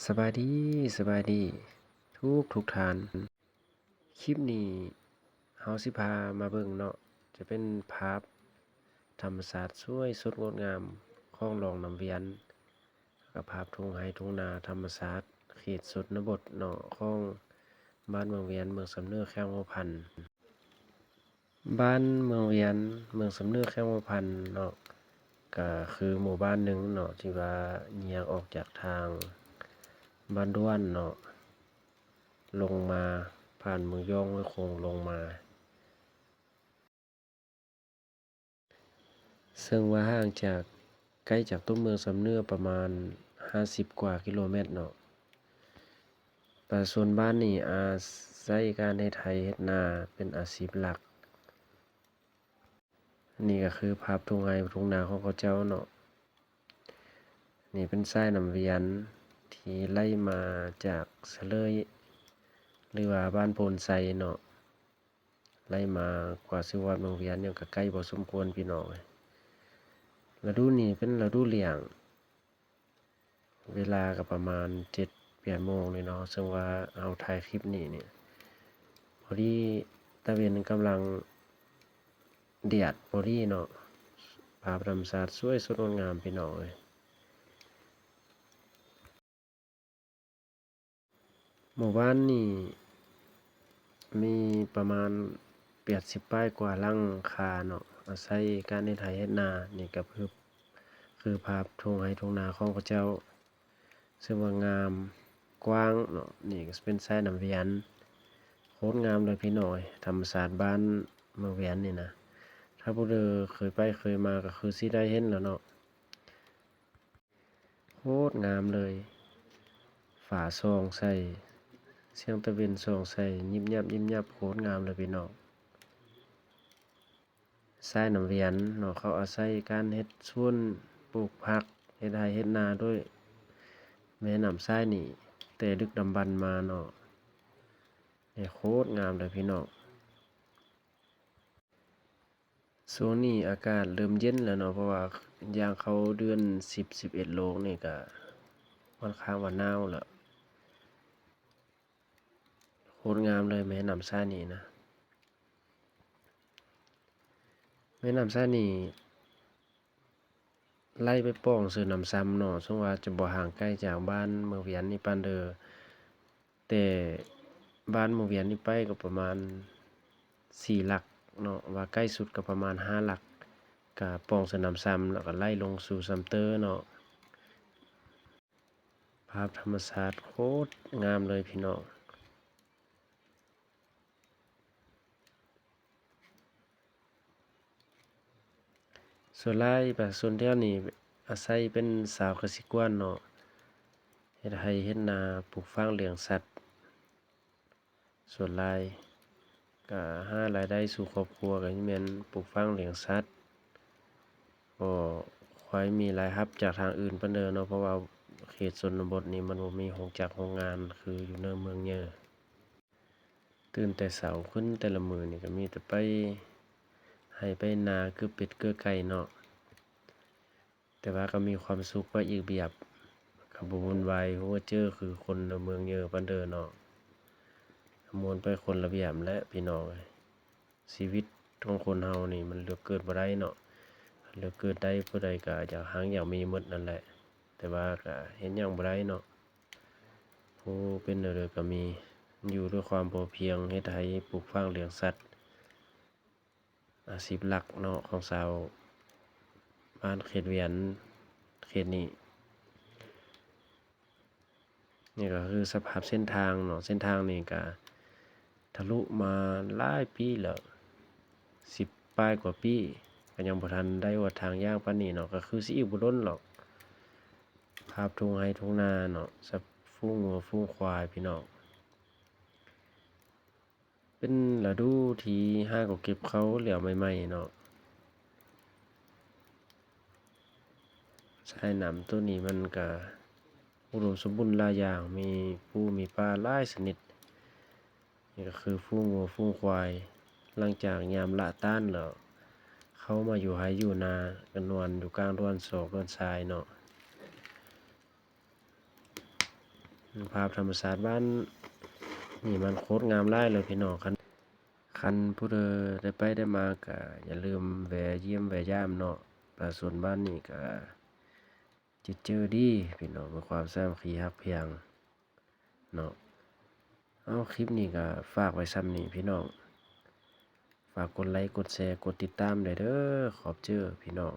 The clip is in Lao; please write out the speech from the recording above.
ສະບາຍດີ, ສະບາຍດີທຸກໆທ່ານ. ຄລິບນີ້ເຮົາຊິພາມາເບິ່ງເນາະ, ຈະເປັນພາບທຳມະຊາດສວຍສົດງົດງາມຂອງຫຼອງນ້ຳວຽນ, ແລ້ວກໍພາບທົ່ງໄຮ່ທົ່ງນາທຳມະຊາດເຂດຊົນນະບົດເນາະ ຂອງບ້ານເມືອງວຽນ ເມືອງຊຳເໜືອ ແຂວງຫົວພັນ. ບ້ານເມືອງວຽນ ເມືອງຊຳເໜືອ ແຂວງຫົວພັນເນາະ, ກະຄືໝູ່ບ້ານໜຶ່ງເນາະ ທີ່ວ່າແຍກອອກຈາກທາງບ້ານດ້ວນເນາະ ລົງມາຜ່ານເມືອງຢອງ ຫ້ວຍໂຂງລົງມາ. ເຊິ່ງວ່າຫ່າງຈາກ ໄກຈາກຕົວເມືອງຊຳເໜືອປະມານຫ້າສິບກວ່າກິໂລແມັດເນາະ. ປະຊາຊົນບ້ານນີ້ອາໄສການເຮັດໄຮ່ເຮັດນາເປັນອາຊີບຫຼັກ. ນີ້ກໍຄືພາບທົ່ງໄຮ່ທົ່ງນາຂອງເຂົາເຈົ້າເນາະ. ນີ້ເປັນສາຍນ້ຳວຽນທີ່ໄຫຼມາຈາກສະເຫຼີຍ ຫຼືວ່າບ້ານໂພນໄຊເນາະ. ໄຫຼມາກວ່າຊິຮອດເມືອງວຽນ ຍັງກະໄກພໍສົມຄວນພີ່ນ້ອງເອີຍ. ລະດູນີ້ເປັນລະດູລ້ຽງ, ເວລາກະປະມານເຈັດແປດໂມງນີ້ເນາະ, ເຊິ່ງວ່າເຮົາຖ່າຍຄລິບນີ້ນີ້ ພໍດີຕາເວັນກຳລັງແດດພໍດີເນາະ. ພາບທຳມະຊາດສວຍສົດງົດງາມພີ່ນ້ອງເອີຍ. ໝູ່ບ້ານນີ້ມີປະມານແປດສິບປາຍກວ່າຫຼັງຄາເນາະ, ອາໄສການເຮັດໄຮ່ເຮັດນາ. ນີ້ກໍຄື ຄືພາບທົ່ງໄຮ່ທົ່ງນາຂອງເຂົາເຈົ້າ ເຊິ່ງວ່າງາມກວ້າງເນາະ. ນີ້ກໍເປັນສາຍນ້ຳວຽນ ໂຄດງາມເລີຍພີ່ນ້ອງເອີຍ. ທຳມະຊາດບ້ານເມືອງວຽນນີ້ນະ ຖ້າຜູ້ໃດເຄີຍໄປເຄີຍມາກໍຄືຊິໄດ້ເຫັນແລ້ວເນາະ. ໂຄດງາມເລີຍ, ຟ້າສ່ອງໃສ່, ສຽງຕາເວັນສ່ອງໃສ່ ຍິບຍັບຍິບຍັບ ໂຄດງາມເລີຍພີ່ນ້ອງ. ສາຍນ້ຳວຽນເນາະ ເຂົາອາໄສການເຮັດສວນປູກຜັກ ເຮັດໄຮ່ເຮັດນາດ້ວຍແມ່ນ້ຳສາຍນີ້ ແຕ່ດຶກດຳບັນມາເນາະ. ນີ້ໂຄດງາມເລີຍພີ່ນ້ອງ. ຊ່ວງນີ້ອາກາດເລີ່ມເຢັນແລ້ວເນາະ, ເພາະວ່າຍ່າງເຂົ້າເດືອນສິບ ສິບເອັດໂລງນີ້ກະຂ້ອນຂ້າງວ່າໜາວແລ້ວ. ໂຄດງາມເລີຍແມ່ນ້ຳສາຍນີ້ນະ. ແມ່ນ້ຳສາຍນີ້ ໄຫຼໄປປ່ອງເຊີນ້ຳຊຳເນາະ, ເຊິ່ງວ່າຈະບໍ່ຫ່າງໄກຈາກບ້ານເມືອງວຽນນີ້ປານໃດ, ແຕ່ບ້ານເມືອງວຽນນີ້ໄປກໍປະມານສີ່ຫຼັກເນາະ, ວ່າໃກ້ສຸດກໍປະມານຫ້າຫຼັກ, ກະປ່ອງເຊີນ້ຳຊຳ ແລ້ວກໍໄຫຼລົງສູ່ຊຳເຕີເນາະ. ພາບທຳມະຊາດໂຄດງາມເລີຍພີ່ນ້ອງ. ສ່ວນຫຼາຍປະຊາຊົນແຖວນີ້ອາໄສເປັນຊາວກະສິກອນເນາະ, ເຮັດໄຮ່ເຮັດນາ ປູກຝັງລ້ຽງສັດ. ສ່ວນຫຼາຍກະຫາລາຍໄດ້ສູ່ຄອບຄົວ ກະແມ່ນປູກຝັງລ້ຽງສັດ, ບໍ່ຄ່ອຍມີລາຍຮັບຈາກທາງອື່ນປານໃດເນາະ, ເພາະວ່າເຂດຊົນນະບົດນີ້ມັນບໍ່ມີໂຮງຈັກໂຮງງານຄືຢູ່ໃນເມືອງໃຫຍ່. ຕື່ນແຕ່ເຊົ້າຂຶ້ນແຕ່ລະມື້ນີ້ກະມີແຕ່ໄປໄຮ່ໄປນາ ເກືອເປັດເກືອໄກ່ເນາະ. ແຕ່ວ່າກໍມີຄວາມສຸກໄປອີກແບບ, ກໍບໍ່ວຸ່ນວາຍຫົວເຈີຄືຄົນໃນເມືອງເຍີປານເດີເນາະ, ມ່ວນໄປຄົນລະແບບແຫຼະພີ່ນ້ອງເອີຍ. ຊີວິດຂອງຄົນເຮົານີ້ມັນເລືອກເກີດບໍ່ໄດ້ເນາະ, ເລືອກເກີດໄດ້ຜູ້ໃດກໍຢາກຮັ່ງຢາກມີໝົດນັ້ນແຫຼະ, ແຕ່ວ່າກໍເຮັດຫຍັງບໍ່ໄດ້ເນາະ. ຜູ້ເປັນແນວໃດກໍມີ, ຢູ່ດ້ວຍຄວາມພໍພຽງ, ເຮັດໄຮ່ ປູກຝັງລ້ຽງສັດ. ອາຊີບຫຼັກເນາະຂອງຊາວບ້ານເຂດວຽນເຂດນີ້. ນີ້ກໍຄືສະພາບເສັ້ນທາງເນາະ, ເສັ້ນທາງນີ້ກໍທະລຸມາຫຼາຍປີແລ້ວ, ສິບປາຍກວ່າປີ ກໍຍັງບໍ່ທັນໄດ້ຮອດທາງຍ່າງປານນີ້ເນາະ, ກໍຄືຊິອີກບໍ່ດົນຫຼອກ. ພາບທົ່ງໄຮ່ທົ່ງນາເນາະ, ສະ ຝູງງົວຝູງຄວາຍພີ່ນ້ອງ. ເປັນລະດູທີ່ຫາກໍເກັບເຂົ້າແລ້ວໃໝ່ໆເນາະ. ສາຍນ້ຳໂຕນີ້ມັນກະອຸດົມສົມບູນຫຼາຍຢ່າງ, ມີປູມີປາຫຼາຍຊະນິດ. ນີ້ກໍຄືຝູງງົວຝູງຄວາຍ, ຫຼັງຈາກຍາມລະຕານແລ້ວ ເຂົ້າມາຢູ່ໄຮ່ຢູ່ນາ, ກໍນອນຢູ່ກາງດອນຊອກດອນຊາຍເນາະ. ພາບທຳມະຊາດບ້ານນີ້ມັນໂຄດງາມຫຼາຍເລີຍພີ່ນ້ອງ. ຄັນ ຄັນຜູ້ໃດໄດ້ໄປໄດ້ມາກະຢ່າລືມແວ່ຢ້ຽມແວ່ຢາມເນາະ ປະຊາຊົນບ້ານນີ້ກະຈິດຈື່ດີພີ່ນ້ອງ ມີຄວາມສາມັກຄີຮັກພຽງເນາະ. ເອົາ ຄລິບນີ້ກະຝາກໄວ້ຊ່ຳນີ້ພີ່ນ້ອງ ຝາກກົດໄລ ກົດແຊ ກົດຕິດຕາມແດ່ເດີ. ຂອບໃຈພີ່ນ້ອງ.